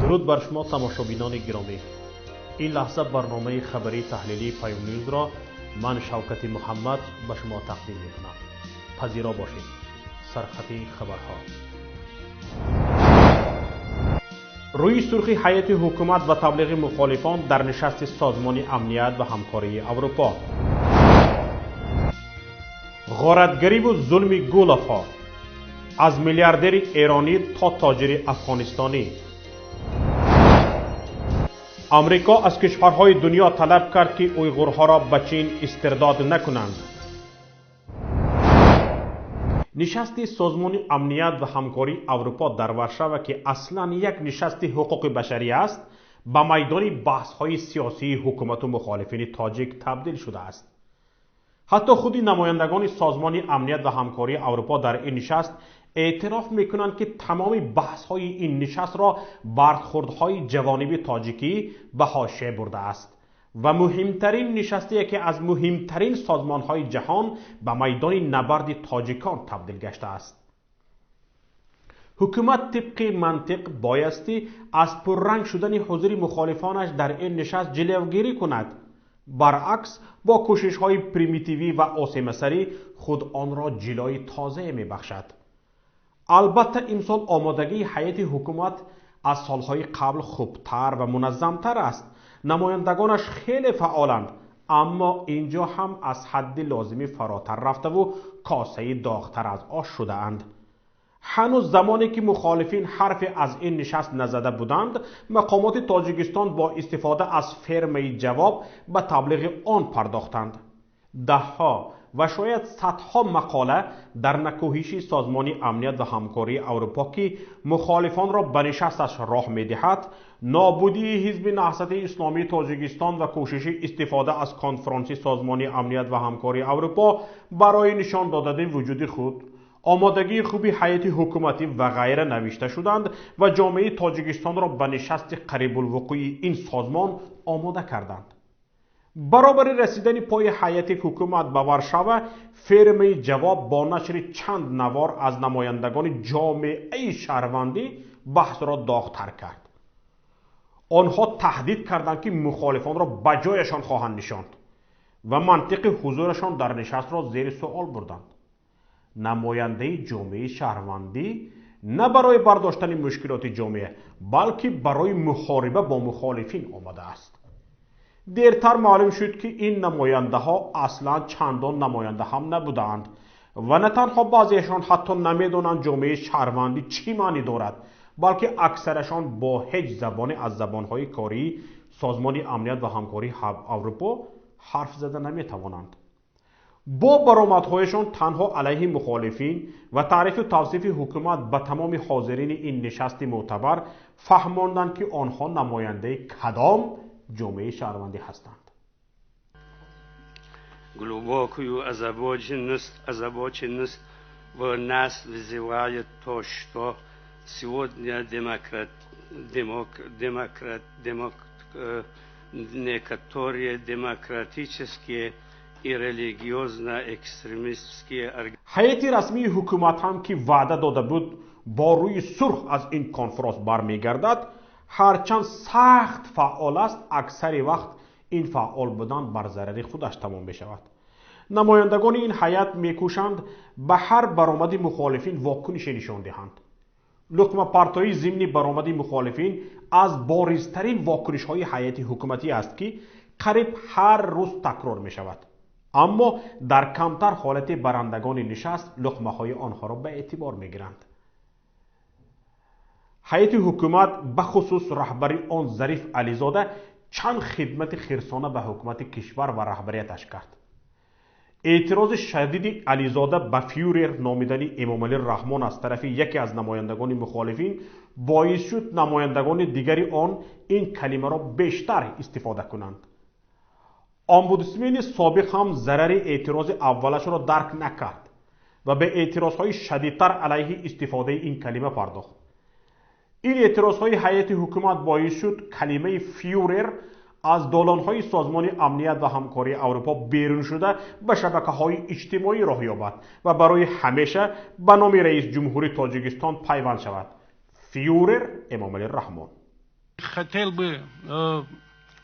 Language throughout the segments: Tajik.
Дуруд бар шумо, тамошобинони гиромӣ. Ин лаҳза барномаи хабарии таҳлилии Паёмньюзро ман, Шавкати Муҳаммад, ба шумо тақдим мекунам. Пазиро бошед. Сархати хабарҳо: рӯи сурхи ҳайати ҳукумат ва таблиғи мухолифон дар нишасти Созмони Амният ва Ҳамкории Аврупо, ғоратгариву зулми гуловҳо аз миллиардери эронӣ то тоҷири афғонистонӣ, Амрико аз кишварҳои дунё талаб кард, ки уйғурҳоро ба Чин истирдод накунанд. Нишасти Созмони Амният ва Ҳамкории Аврупо дар Варшава, ки аслан як нишасти ҳуқуқи башарӣ аст, ба майдони баҳсҳои сиёсии ҳукумату мухолифини тоҷик табдил шудааст. Ҳатто худи намояндагони Созмони Амният ва Ҳамкории Аврупо дар ин нишаст эътироф мекунанд, ки тамоми баҳсҳои ин нишастро бархурдҳои ҷавониби тоҷикӣ ба ҳошия бурдааст ва муҳимтарин нишасти яке аз муҳимтарин созмонҳои ҷаҳон ба майдони набарди тоҷикон табдил гаштааст. Ҳукумат тибқи мантиқ боястӣ аз пурранг шудани ҳузури мухолифонаш дар ин нишаст ҷилавгирӣ кунад. Баръакс, бо кӯшишҳои примитивӣ ва осемасарӣ худ онро ҷилои тозае мебахшад. Албатта, имсол омодагии ҳайати ҳукумат аз солҳои қабл хубтар ва муназзамтар аст. Намояндагонаш хеле фаъоланд, аммо ин ҷо ҳам аз ҳадди лозимӣ фаротар рафтаву косаи доғтар аз ош шудаанд. Ҳанӯз замоне ки мухолифин ҳарфе аз ин нишаст назада буданд, мақомоти Тоҷикистон бо истифода аз фермаи «Ҷавоб» ба таблиғи он пардохтанд. Даҳҳо ва шояд садҳо мақола дар накӯҳиши Созмони Амният ва Ҳамкории Аврупо, ки мухолифонро ба нишасташ роҳ медиҳад, нобудии Ҳизби Наҳзати Исломии Тоҷикистон ва кӯшиши истифода аз конфронси Созмони Амният ва Ҳамкории Аврупо барои нишон додани вуҷуди худ, омодагии хуби ҳайати ҳукуматӣ ва ғайра навишта шуданд ва ҷомеаи Тоҷикистонро ба нишасти қарибулвуқӯи ин созмон омода карданд. Баробари расидани пои ҳайати ҳукумат ба Варшава, фермаи «Ҷавоб» бо нашри чанд навор аз намояндагони ҷомеаи шаҳрвандӣ баҳсро доғтар кард. Онҳо таҳдид карданд, ки мухолифонро ба ҷояшон хоҳанд нишонд ва мантиқи ҳузурашон дар нишастро зери суол бурданд. Намояндаи ҷомеаи шаҳрвандӣ на барои бардоштани мушкилоти ҷомеа, балки барои муҳориба бо мухолифин омадааст. Дертар маълум шуд, ки ин намояндаҳо аслан чандон намоянда ҳам набудаанд ва на танҳо баъзеашон ҳатто намедонанд ҷомеаи шаҳрвандӣ чӣ маънӣ дорад, балки аксарашон бо ҳеҷ забоне аз забонҳои кории Созмони Амният ва Ҳамкории Аврупо ҳарф зада наметавонанд. Бо баромадҳояшон танҳо алайҳи мухолифин ва таърифу тавсифи ҳукумат ба тамоми ҳозирини ин нишасти мӯътабар фаҳмонданд, ки онҳо намояндаи кадом ҷомеаи шаҳрвандӣ ҳастанд. Глубокую озабоченность в нас вызывает то, что сегодня демократ, демок, демократ, демок, некоторые демократические и религиозно-экстремистские Ҳайати расмии ҳукумат ҳам, ки ваъда дода буд, бо рӯи сурх аз ин конфронс бармегардад, ҳарчанд сахт фаъол аст, аксари вақт ин фаъол будан бар зарари худаш тамом мешавад. Намояндагони ин ҳайат мекӯшанд ба ҳар баромади мухолифин вокунише нишон диҳанд. Луқмапартоӣ зимни баромади мухолифин аз боризтарин вокунишҳои ҳайати ҳукуматӣ аст, ки қариб ҳар рӯз такрор мешавад, аммо дар камтар ҳолати барандагони нишаст луқмаҳои онҳоро ба эътибор мегиранд. Ҳайати ҳукумат, бахусус раҳбари он Зариф Ализода, чанд хидмати хирсона ба ҳукумати кишвар ва раҳбарияташ кард. Эътирози шадиди Ализода ба фюрер номидани Эмомалӣ Раҳмон аз тарафи яке аз намояндагони мухолифин боис шуд намояндагони дигари он ин калимаро бештар истифода кунанд. Омбудсмени собиқ ҳам зарари эътирози аввалашро дарк накард ва ба эътирозҳои шадидтар алайҳи истифодаи ин калима пардохт. Ин эътирозҳои ҳайати ҳукумат боис шуд калимаи фюрер аз долонҳои Созмони Амният ва Ҳамкории Аврупо берун шуда, ба шабакаҳои иҷтимоӣ роҳ ёбад ва барои ҳамеша ба номи раисҷумҳури Тоҷикистон пайванд шавад: фюрер Эмомалӣ Раҳмон. Хотел бы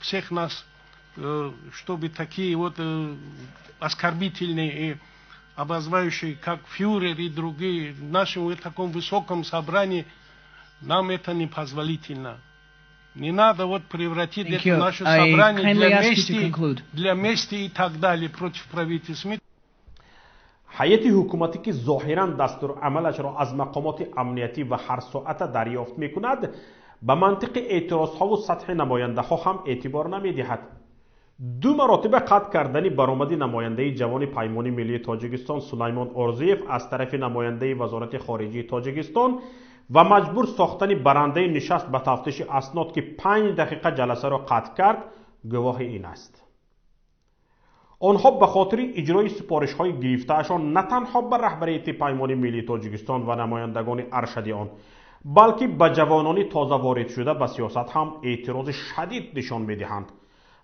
всех нас, чтобы такие вот оскорбительные и обозвающие, как фюрер и другие, в нашем вот таком высоком собрании, нам это не позволительно. Не надо вот превратить Thank это you. Наше I собрание kindly для ask you to мести, conclude. Для мести и так далее против правительства. Ҳайати ҳукуматӣ, ки зоҳиран дастурамалашро аз мақомоти амниятӣ ва ҳарсоата дарёфт мекунад, ба мантиқи эътирозҳову сатҳи намояндаҳо ҳам эътибор намедиҳад. Ду маротиба қатъ кардани баромади намояндаи ҷавони Паймони миллии Тоҷикистон Сулаймон Орзиев аз тарафи намояндаи Вазорати хориҷии Тоҷикистон ва маҷбур сохтани барандаи нишаст ба тафтиши аснод, ки 5 дақиқа ҷаласаро қатъ кард, гувоҳи ин аст. Онҳо ба хотири иҷрои супоришҳои гирифтаашон на танҳо ба раҳбарияти Паймони миллии Тоҷикистон ва намояндагони аршади он, балки ба ҷавонони тоза воридшуда ба сиёсат ҳам эътирози шадид нишон медиҳанд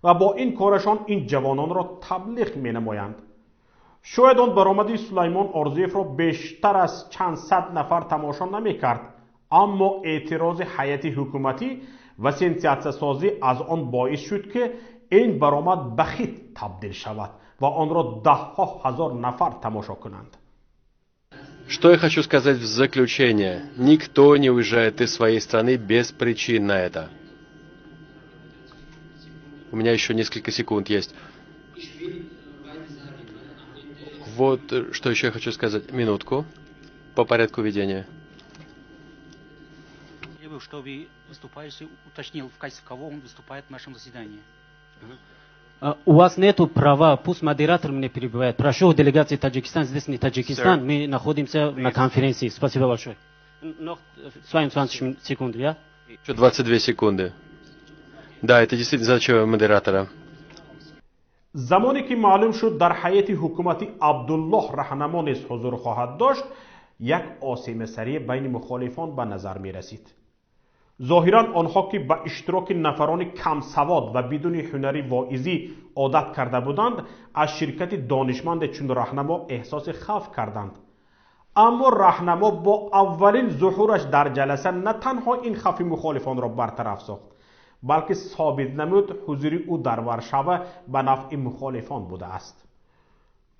ва бо ин корашон ин ҷавононро таблиғ менамоянд. Шояд он баромади Сулаймон Орзиевро бештар аз чанд сад нафар тамошо намекард, аммо эътирози ҳайати ҳукуматӣ ва сенсатсиясозӣ аз он боис шуд, ки ин баромад ба хит табдил шавад ва онро даҳҳо ҳазор нафар тамошо кунанд. Что я хочу сказать в заключение? Никто не уезжает из своей страны без причин на это. У меня еще несколько секунд есть. Вот что еще я хочу сказать. Минутку. По порядку ведения. Требую, чтобы выступающий уточнил, в качестве кого он выступает в нашем заседании. У вас нету права, пусть модератор мне перебивает. Прошу делегации Таджикистан, здесь не Таджикистан, Sir. Мы находимся на конференции. Спасибо большое. Noch 22 секунд, ja? Еще 22 секунды. Да, это действительно задача модератора. Замоне ки маълум шуд, дар ҳайати ҳукуматӣ Абдуллоҳ Раҳнамо низ ҳузур хоҳад дошт, як осемасарӣ байни мухолифон ба назар мерасид. Зоҳиран онҳо, ки ба иштироки нафарони камсавод ва бидуни ҳунари воизӣ одат карда буданд, аз ширкати донишманде чун Раҳнамо эҳсоси хавф карданд. Аммо Раҳнамо бо аввалин зуҳураш дар ҷаласа на танҳо ин хавфи мухолифонро бартараф сохт, балки собит намуд, ҳузури ӯ дар Варшава ба нафъи мухолифон будааст.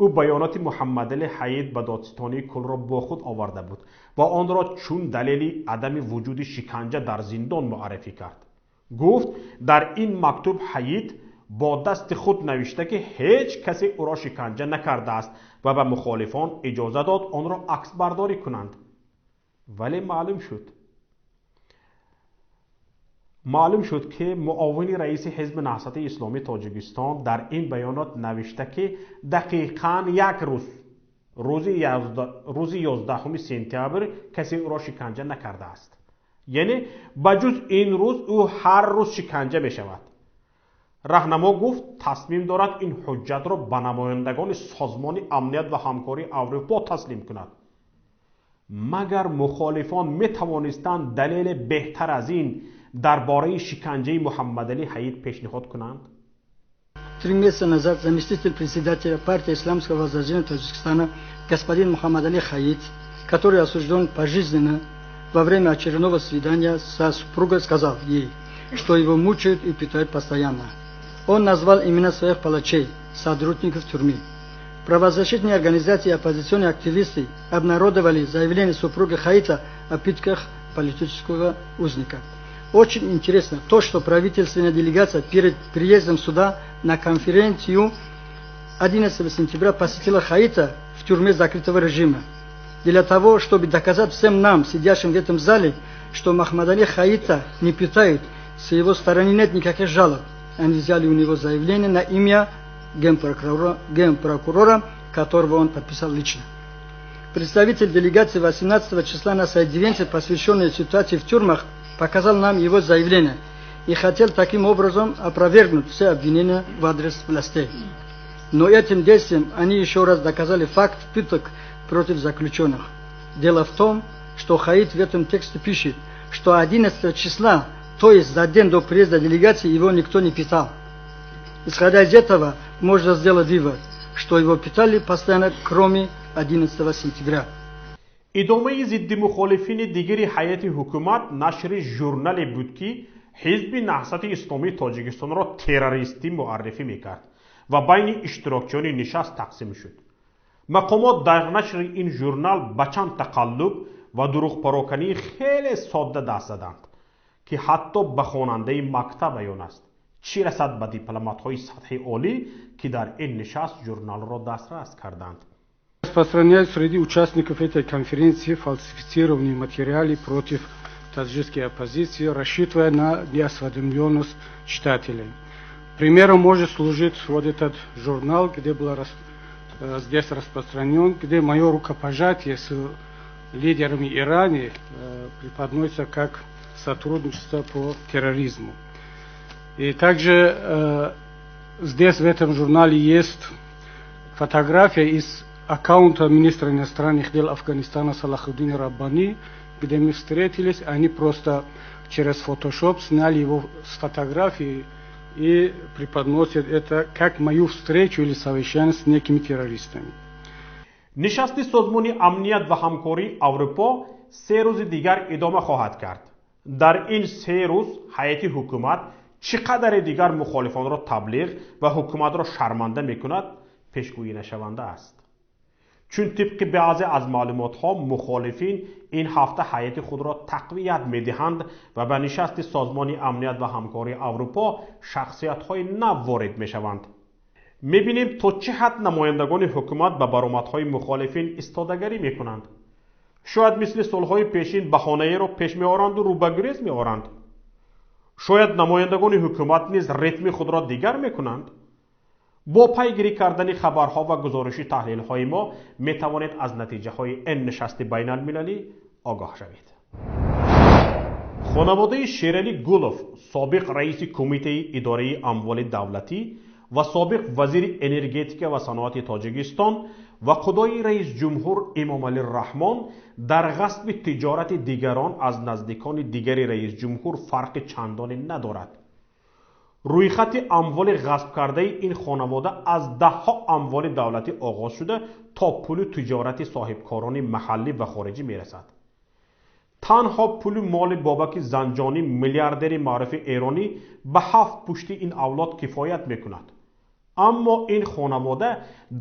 Ӯ баёноти Муҳаммадали Ҳаид ба Додситонии куллро бо худ оварда буд ва онро чун далели адами вуҷуди шиканҷа дар зиндон муаррифӣ кард. Гуфт, дар ин мактуб Ҳаид бо дасти худ навишта, ки ҳеҷ касе ӯро шиканҷа накардааст, ва ба мухолифон иҷоза дод онро аксбардорӣ кунанд. Вале маълум шуд, ки муовини раиси Ҳизби Наҳзати Исломии Тоҷикистон дар ин баёнот навишта, ки дақиқан як рӯз, рӯзи 11 сентябр, касе ӯро шиканҷа накардааст. Яъне ба ҷуз ин рӯз ӯ ҳар рӯз шиканҷа мешавад. Раҳнамо гуфт, тасмим дорад ин ҳуҷҷатро ба намояндагони Созмони амният ва ҳамкории Аврупо таслим кунад. Магар мухолифон метавонистанд далеле беҳтар аз ин дар бораи шиканҷаи Муҳаммадалӣ Ҳаид пешниҳод кунанд? 3 месяца назад заместитель председателя партии Исламского возрождения Таджикистана господин Мухаммад Али Хаид, который осужден пожизненно, во время очередного свидания со супругой сказал ей, что его мучают и пытают постоянно. Он назвал имена своих палачей, сотрудников тюрьмы. Правозащитные организации и оппозиционные активисты обнародовали заявление супруги Хаита о пытках политического узника. Очень интересно то, что правительственная делегация перед приездом сюда на конференцию 11 сентября посетила Хаита в тюрьме закрытого режима. Для того, чтобы доказать всем нам, сидящим в этом зале, что Махмадали Хаита не пытают, с его стороны нет никаких жалоб. Они взяли у него заявление на имя генпрокурора, которого он подписал лично. Представитель делегации 18 числа на аудиенции, посвященной ситуации в тюрьмах, показал нам его заявление и хотел таким образом опровергнуть все обвинения в адрес властей. Но этим действием они еще раз доказали факт пыток против заключенных. Дело в том, что Хаид в этом тексте пишет, что 11 числа, то есть за день до приезда делегации, его никто не пытал. Исходя из этого, можно сделать вывод, что его пытали постоянно, кроме 11 сентября. Идомаи зидди мухолифини дигари ҳайати ҳукумат нашри журнале буд, ки Ҳизби Наҳзати Исломии Тоҷикистонро террористӣ муаррифӣ мекард ва байни иштирокчиёни нишаст тақсим шуд. Мақомот дар нашри ин журнал ба чанд тақаллуб ва дурӯғпарокании хеле содда даст заданд, ки ҳатто ба хонандаи мактаб аён аст. Чӣ расад ба дипломатҳои сатҳи олӣ, ки дар ин нишаст журналро дастрас карданд. Распространяют среди участников этой конференции фальсифицированные материалы против таджикской оппозиции, рассчитывая на неосведомленность читателей. Примером может служить вот этот журнал, где был здесь распространен, где мое рукопожатие с лидерами Ирана преподносится как сотрудничество по терроризму. И также здесь в этом журнале есть фотография из аккаунта министра иностранных дел Афганистана Салахуддина Раббани, где мы встретились, они просто через фотошоп сняли его с фотографии и преподносят это как мою встречу или совещание с некими террористами. Нишасти Созмони Амният ва Ҳамкории Аврупо 3 рӯзи дигар идома хоҳад кард. Дар ин 3 рӯз ҳайати ҳукумат чӣ қадаре дигар мухолифонро таблиғ ва ҳукуматро шарманда мекунад, пешгӯӣ нашаванда аст, чун тибқи баъзе аз маълумотҳо мухолифин ин ҳафта ҳайати худро тақвият медиҳанд ва ба нишасти Созмони Амният ва Ҳамкории Аврупо шахсиятҳои нав ворид мешаванд. Мебинем, то чӣ ҳад намояндагони ҳукумат ба баромадҳои мухолифин истодагарӣ мекунанд. Шояд мисли солҳои пешин баҳонаеро пеш меоранду рӯ ба гурез меоранд. Шояд намояндагони ҳукумат низ ритми худро дигар мекунанд. Бо пайгирӣ кардани хабарҳо ва гузориши таҳлилҳои мо метавонед аз натиҷаҳои ин нишасти байналмилалӣ огоҳ шавед. Хонаводаи Шералӣ Гулов, собиқ раиси Кумитаи идораи амволи давлатӣ ва собиқ вазири энергетика ва саноати Тоҷикистон ва худои раисҷумҳур Эмомалӣ Раҳмон, дар ғасби тиҷорати дигарон аз наздикони дигари раисҷумҳур фарқи чандоне надорад. Рӯйхати амволи ғасбкардаи ин хонавода аз даҳҳо амволи давлатӣ оғоз шуда, то пулу тиҷорати соҳибкорони маҳаллӣ ва хориҷӣ мерасад. Танҳо пулу моли Бобаки Занҷонӣ, миллиардери маъруфи эронӣ, ба ҳафт пушти ин авлод кифоят мекунад. Аммо ин хонавода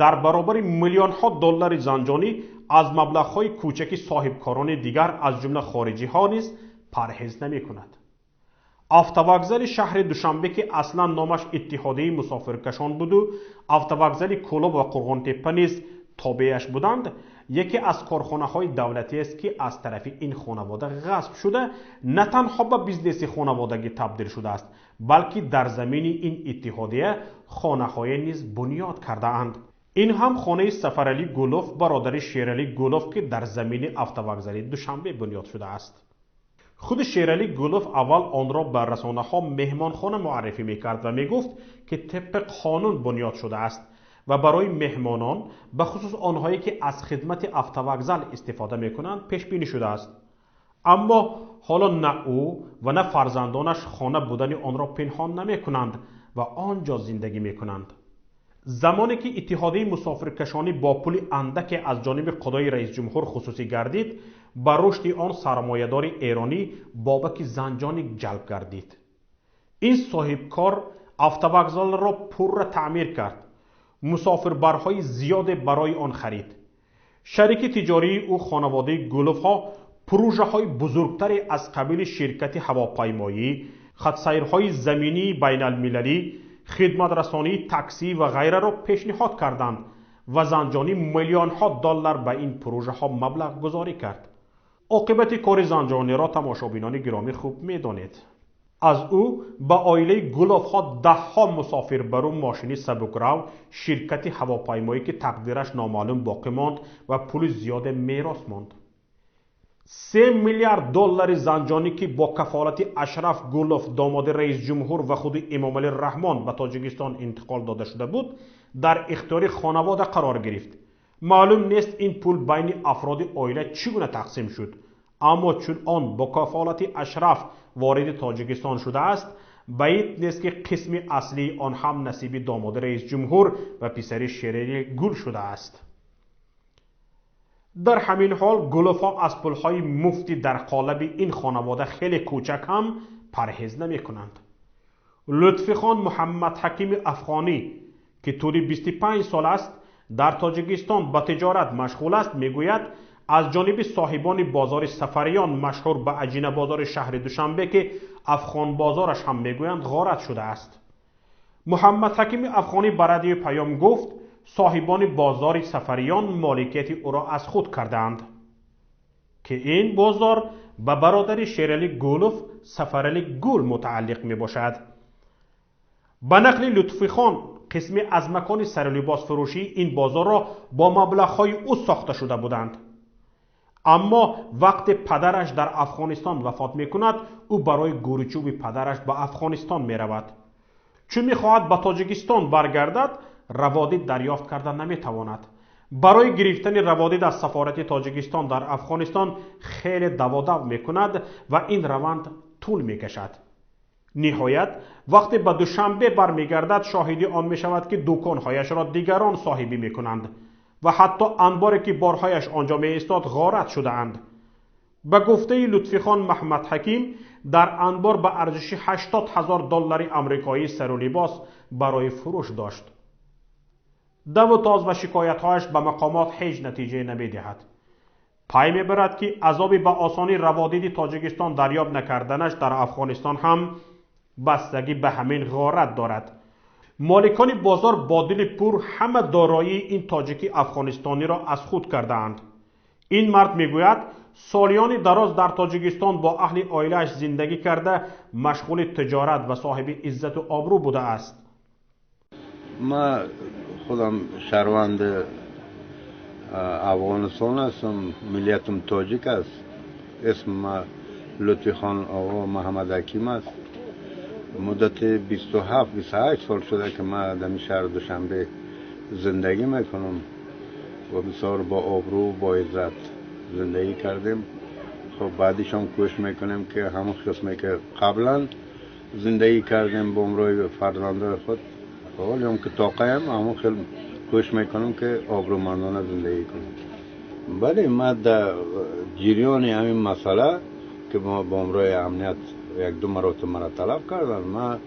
дар баробари миллионҳо доллари Занҷонӣ аз маблағҳои кӯчаки соҳибкорони дигар, аз ҷумла хориҷиҳо, низ парҳез намекунад. Автовокзали шаҳри Душанбе, ки аслан номаш Иттиҳодияи мусофиркашон буду автовокзали Кӯлоб ва Қурғонтеппа низ тобеаш буданд, яке аз корхонаҳои давлатиест, ки аз тарафи ин хонавода ғасб шуда, на танҳо ба бизнеси хонаводагӣ табдил шудааст, балки дар замини ин иттиҳодия хонаҳое низ бунёд кардаанд. Ин ҳам хонаи Сафаралӣ Гулов, бародари Шералӣ Гулов, ки дар замини автовокзали Душанбе бунёд шудааст. Худи Шералӣ Гулов аввал онро ба расонаҳо меҳмонхона муаррифӣ мекард ва мегуфт, ки тибқи қонун бунёд шудааст ва барои меҳмонон, бахусус онҳое ки аз хидмати автовокзал истифода мекунанд, пешбинӣ шудааст. Аммо ҳоло на ӯ ва на фарзандонаш хона будани онро пинҳон намекунанд ва он ҷо зиндагӣ мекунанд. Замоне ки Иттиҳодияи мусофиркашонӣ бо пули андаке аз ҷониби худои раисҷумҳур хусусӣ гардид, ба рушди он сармоядори эронӣ Бобаки Занҷонӣ ҷалб гардид. Ин соҳибкор автовокзалро пурра таъмир кард, мусофирбарҳои зиёде барои он харид. Шарики тиҷории ӯ, хонаводаи Гуловҳо, пурӯжаҳои бузургтаре аз қабили ширкати ҳавопаймоӣ, хатсайрҳои заминии байналмилалӣ, хидматрасонии таксӣ ва ғайраро пешниҳод карданд ва Занҷонӣ миллионҳо доллар ба ин пурӯжаҳо маблағгузорӣ кард. Оқибати кори Занҷониро тамошобинони гиромӣ хуб медонед. Аз ӯ ба оилаи Гуловҳо даҳҳо мусофирбару мошини сабукрав, ширкати ҳавопаймоӣ, ки тақдираш номаълум боқӣ монд, ва пули зиёде мерос монд. 3 миллиард доллари Занҷонӣ, ки бо кафолати Ашраф Гулов, домоди раисҷумҳур ва худи Эмомалӣ Раҳмон, ба Тоҷикистон интиқол дода шуда буд, дар ихтиёри хонавода қарор гирифт. Маълум нест, ин пул байни афроди оила чӣ гуна тақсим шуд, аммо чун он бо кафолати Ашраф вориди Тоҷикистон шудааст, баид нест, ки қисми аслии он ҳам насиби домоди раисҷумҳур ва писари Шерали Гул шудааст. Дар ҳамин ҳол Гуловҳо аз пулҳои муфтӣ дар қолаби ин хонавода хеле кӯчак ҳам парҳез намекунанд. Лутфихон Муҳаммадҳакими афғонӣ, ки тӯли 25 сол аст дар Тоҷикистон ба тиҷорат машғул аст, мегӯяд аз ҷониби соҳибони бозори Сафариён, машҳур ба Аҷина бозори шаҳри Душанбе, ки афғонбозораш ҳам мегӯянд, ғорат шудааст. Муҳаммадҳакими афғонӣ ба радиои Паём гуфт, соҳибони бозори Сафариён моликияти ӯро аз худ кардаанд, ки ин бозор ба бародари Шерали Гулов Сафарали Гул мутааллиқ мебошад. Ба нақли Лутфихон, қисме аз макони сарулибосфурӯшии ин бозорро бо маблағҳои ӯ сохта шуда буданд. Аммо вақте падараш дар Афғонистон вафот мекунад, ӯ барои гӯричӯби падараш ба Афғонистон меравад. Чун мехоҳад ба Тоҷикистон баргардад, раводид дарёфт карда наметавонад. Барои гирифтани раводид аз сафорати Тоҷикистон дар Афғонистон хеле даводав мекунад ва ин раванд тӯл мекашад. Ниҳоят вақте ба Душанбе бармегардад, шоҳиди он мешавад, ки дуконҳояшро дигарон соҳибӣ мекунанд ва ҳатто анборе ки борҳояш онҷо меистод ғорат шудаанд. Ба гуфтаи Лутфихон Маҳмадҳаким, дар анбор ба арзиши 80,000 доллари амрикоӣ сару либос барои фурӯш дошт. Даву тоз ва шикоятҳояш ба мақомот ҳеҷ натиҷае намедиҳад. Пай мебарад, ки азоби ба осонӣ раводиди Тоҷикистон дарёб накарданаш дар Афғонистон ҳам бастагӣ ба ҳамин ғорат дорад. Моликони бозор бо дили пур ҳама дороии ин тоҷики афғонистониро аз худ кардаанд. Ин мард мегӯяд, солиёни дароз дар Тоҷикистон бо аҳли оилааш зиндагӣ карда, машғули тиҷорат ва соҳиби иззату обрӯ будааст. Ман худам шаҳрванди Афғонистон ҳастам, миллиятам тоҷик аст. Исми ман Лутфихон оғо Муҳаммадҳаким аст. Муддати 27-28 сол шуда ки ман дар шаҳри Душанбе зиндагӣ мекунам ва бисёр бо обрӯ, бо иззат зиндагӣ кардем. Хуб, баъдишам кӯшиш мекунем ки ҳамон қисме ки қаблан зиндагӣ кардем бо ҳамроҳи фарзандои худ, ҳолиам ки тоқаям, ҳамон хел кӯшиш мекунам ки обрӯмандона зиндагӣ кунам. Бале, ман дар ҷириёни ҳамин масъала ки бо ҳамроҳи амният як-ду маротиба маро талаб карданд, ман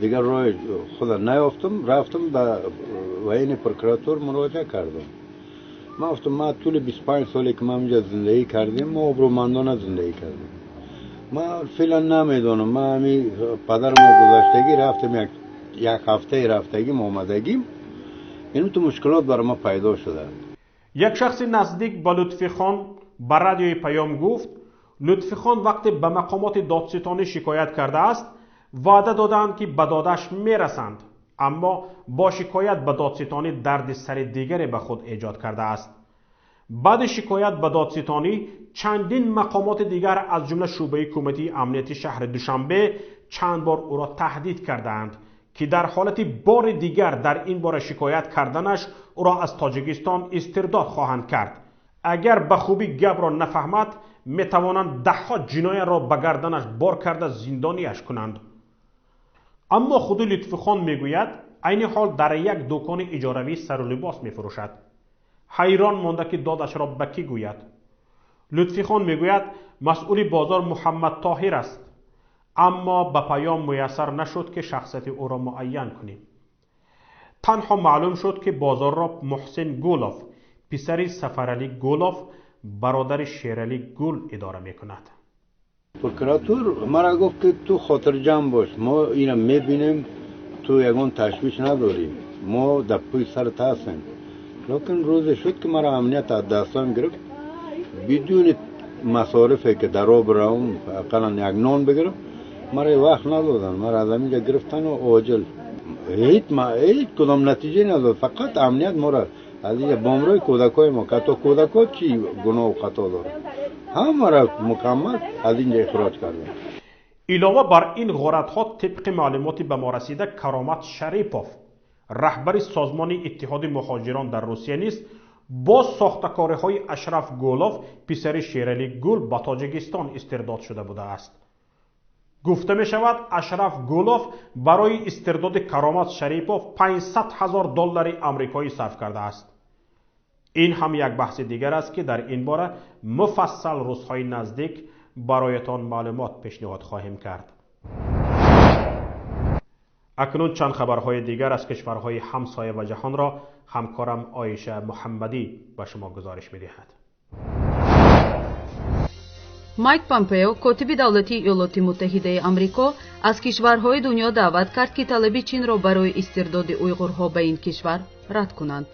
дигар роҳи худа наёфтам, рафтам ба военный прокуратур муроҷиа кардам. Ман гуфтам, ман тӯли 25 соле ки ман инҷа зиндагӣ кардем, мо обрӯмандона зиндагӣ кардем. Ман феълан намедонам, ман ҳамин падарам гузаштагӣ рафтам, як ҳафтаи рафтагим, омадагим, ин ту мушкилот барои ма пайдо шуда. Як шахси наздик ба Лутфихон ба радиои Паём гуфт, Лутфихон вақте ба мақомоти додситонӣ шикоят кардааст, ваъда додаанд, ки ба додаш мерасанд, аммо бо шикоят ба додситонӣ дарди сари дигаре ба худ эҷод кардааст. Баъди шикоят ба додситонӣ чандин мақомоти дигар аз ҷумла шӯъбаи кумитаи амнияти шаҳри Душанбе чанд бор ӯро таҳдид кардаанд, ки дар ҳолати бори дигар дар ин бора шикоят карданаш ӯро аз Тоҷикистон истирдод хоҳанд кард. Агар ба хубӣ гапро нафаҳмад, метавонанд даҳҳо ҷиноятро ба гарданаш бор карда зиндониаш кунанд. Аммо худи Лутфихон мегӯяд, айни ҳол дар як дукони иҷоравӣ сару либос мефурӯшад. Ҳайрон монда, ки додашро ба кӣ гӯяд. Лутфихон мегӯяд, масъули бозор Муҳаммад Тоҳир аст, аммо ба Паём муяссар нашуд, ки шахсияти ӯро муайян кунем. Танҳо маълум шуд, ки бозорро Муҳсин Гулов, писари Сафаралӣ Гулов, бародари Шералӣ Гул идора мекунад. Прокуратур маро гуфт, ки ту хотирҷамъ бош, мо инро мебинем, ту ягон ташвиш надорӣ, мо дар пӯи сарат ҳастем. Лекин рӯзе шуд, ки маро амният аз дастам гирифт, бидуни масорифе ки дар роҳ биравам, ақаллан як нон бигирам, маро вақт надоданд, маро аз ҳаминҷа гирифтану оҷил. Ҳеҷ кудом натиҷа надод, фақат амният моро аз инҷа бо ҳамроҳи кӯдакҳои мо, ҳатто кӯдакҳо чӣ гуноҳу хато доранд, ҳамаро мукаммал аз инҷа ихроҷ карданд. Илова бар ин ғоратҳо, тибқи маълумоти ба мо расида, Каромат Шарипов, раҳбари созмони Иттиҳоди муҳоҷирон дар Русия низ бо сохтакориҳои Ашраф Гулов, писари Шералӣ Гул, ба Тоҷикистон истирдод шуда будааст. Гуфта мешавад, Ашраф Гулов барои истирдоди Каромат Шарипов 500,000 доллари амрикоӣ сарф кардааст. Ин ҳам як баҳси дигар аст, ки дар ин бора муфассал рӯзҳои наздик бароятон маълумот пешниҳод хоҳем кард. Акнун чанд хабарҳои дигар аз кишварҳои ҳамсоя ва ҷаҳонро ҳамкорам Оиша Муҳаммадӣ ба шумо гузориш медиҳад. Майк Помпео, котиби давлатии Иёлоти Муттаҳидаи Амрико, аз кишварҳои дунё даъват кард, ки талаби Чинро барои истирдоди уйғурҳо ба ин кишвар рад кунанд.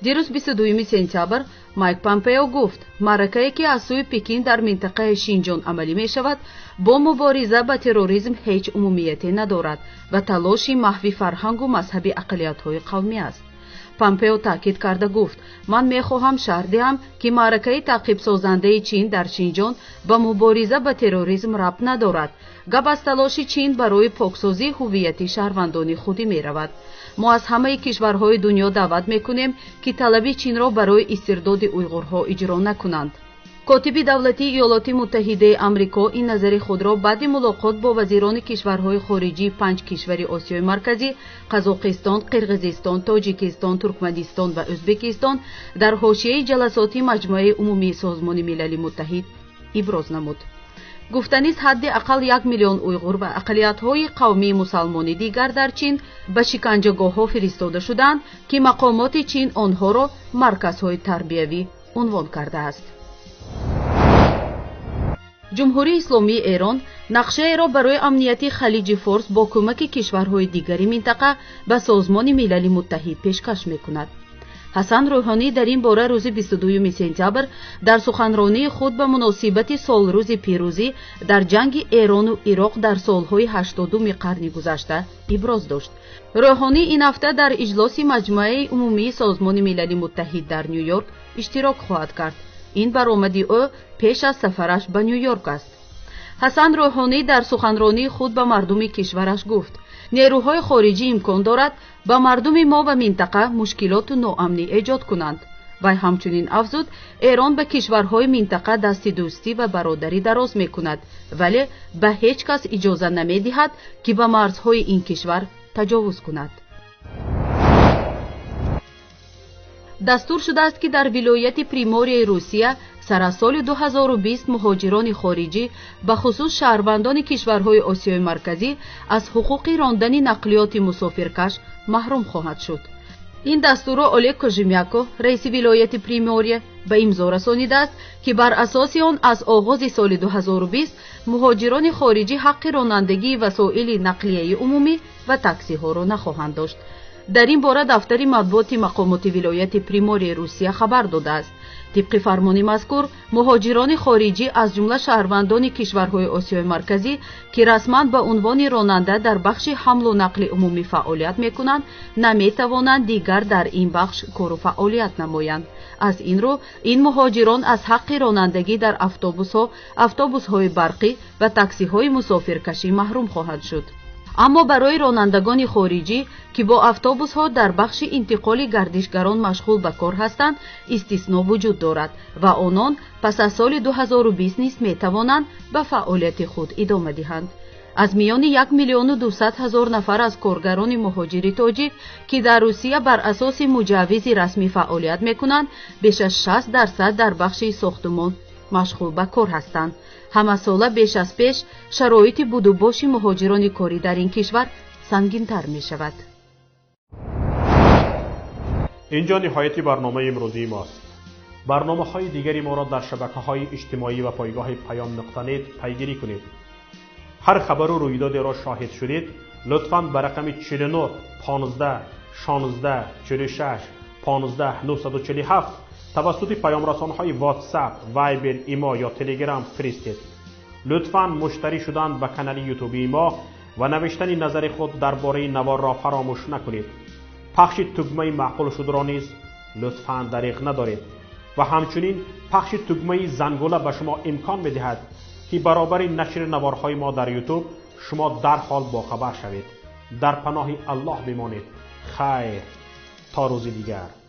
Дирӯз 22 сентябр Майк Помпео гуфт, маъракае ки аз сӯи Пекин дар минтақаи Шинҷон амалӣ мешавад, бо мубориза ба терроризм ҳеҷ умумияте надорад ва талоши маҳви фарҳангу мазҳаби ақаллиятҳои қавмӣ аст. Помпео таъкид карда гуфт, ман мехоҳам шарҳ диҳам, ки маъракаи таъқибсозандаи Чин дар Шинҷон ба мубориза ба терроризм рабт надорад. Гап аз талоши Чин барои поксозии ҳуввияти шаҳрвандони худӣ меравад. Мо аз ҳамаи кишварҳои дунё даъват мекунем, ки талаби Чинро барои истирдоди уйғурҳо иҷро накунанд. Котиби давлатии Иёлоти Муттаҳидаи Амрико ин назари худро баъди мулоқот бо вазирони кишварҳои хориҷии панҷ кишвари Осиёи Марказӣ Қазоқистон, Қирғизистон, Тоҷикистон, Туркманистон ва Ӯзбекистон дар ҳошияи ҷаласоти Маҷмӯаи Умумии Созмони Милали Муттаҳид иброз намуд. Гуфтанист, ҳадди ақал 1 миллион уйғур ва ақаллиятҳои қавмии мусалмони дигар дар Чин ба шиканҷагоҳҳо фиристода шуданд, ки мақомоти Чин онҳоро марказҳои тарбиявӣ унвон кардааст. Ҷумҳурии Исломии Эрон нақшаеро барои амнияти Халиҷи Форс бо кӯмаки кишварҳои дигари минтақа ба Созмони Милали Муттаҳид пешкаш мекунад. Ҳасан Рӯҳонӣ дар ин бора рӯзи 22 сентябр дар суханронии худ ба муносибати солрӯзи пирӯзӣ дар ҷанги Эрону Ироқ дар солҳои 80-уми қарни гузашта иброз дошт. Рӯҳонӣ ин ҳафта дар иҷлоси Маҷмӯаи Умумии Созмони Милали Муттаҳид дар Ню-Йорк иштирок хоҳад кард. Ин баромади ӯ пеш аз сафараш ба Ню-Йорк аст. Ҳасан Рӯҳонӣ дар суханронии худ ба мардуми кишвараш гуфт, нерӯҳои хориҷӣ имкон дорад ба мардуми мо ва минтақа мушкилоту ноамнӣ эҷод кунанд. Вай ҳамчунин афзуд, Эрон ба кишварҳои минтақа дасти дӯстӣ ва бародарӣ дароз мекунад, вале ба ҳеҷ кас иҷоза намедиҳад, ки ба марзҳои ин кишвар таҷовуз кунад. Дастур шудааст, ки дар вилояти Приморияи Русия сар аз соли 2020 муҳоҷирони хориҷӣ, ба хусус шаҳрвандони кишварҳои Осиёи Марказӣ, аз ҳуқуқи рондани нақлиёти мусофиркаш маҳрум хоҳад шуд. Ин дастурро Олег Кожемяко, раиси вилояти Примория, ба имзо расонидааст, ки бар асоси он аз оғози соли 2020 муҳоҷирони хориҷӣ ҳаққи ронандагии васоили нақлияи умумӣ ва таксиҳоро нахоҳанд дошт. Дар ин бора дафтари матбуоти мақомоти вилояти Приморияи Русия хабар додааст. Тибқи фармони мазкур, муҳоҷирони хориҷӣ аз ҷумла шаҳрвандони кишварҳои Осиёи Марказӣ, ки расман ба унвони ронанда дар бахши ҳамлу нақли умумӣ фаъолият мекунанд, наметавонанд дигар дар ин бахш кору фаъолият намоянд. Аз ин рӯ ин муҳоҷирон аз ҳаққи ронандагӣ дар автобусҳо, автобусҳои барқӣ ва таксиҳои мусофиркашӣ маҳрум хоҳанд шуд. Аммо барои ронандагони хориҷӣ, ки бо автобусҳо дар бахши интиқоли гардишгарон машғул ба кор ҳастанд, истисно вуҷуд дорад ва онон пас аз соли 2020 низ метавонанд ба фаъолияти худ идома диҳанд. Аз миёни 1 200 000 нафар аз коргарони муҳоҷири тоҷик, ки дар Русия бар асоси муҷаввизи расмӣ фаъолият мекунанд, беш аз 60% дар бахши сохтумон машғул ба кор ҳастанд. Ҳамасола беш аз пеш шароити будубоши муҳоҷирони корӣ дар ин кишвар сангинтар мешавад. Инҷо ниҳояти барномаи имрӯзии мост. Барномаҳои дигари моро дар шабакаҳои иҷтимоӣ ва пойгоҳи паём.нет пайгирӣ кунед. Ҳар хабару рӯйдодеро шоҳид шудед, лутфан ба рақами 49 15 16 46 15 947 тавассути паёмрасонҳои WhatsApp, Viber, Imo ё Telegram фиристед. Лутфан муштарӣ шудан ба канали ютубии мо ва навиштани назари худ дар бораи наворро фаромӯш накунед. Пахши тугмаи маъқул шудро низ лутфан дариғ надоред ва ҳамчунин пахши тугмаи зангула ба шумо имкон медиҳад, ки баробари нашри наворҳои мо дар ютуб шумо дарҳол бохабар шавед. Дар паноҳи Аллоҳ бимонед. Хайр, то рӯзи дигар.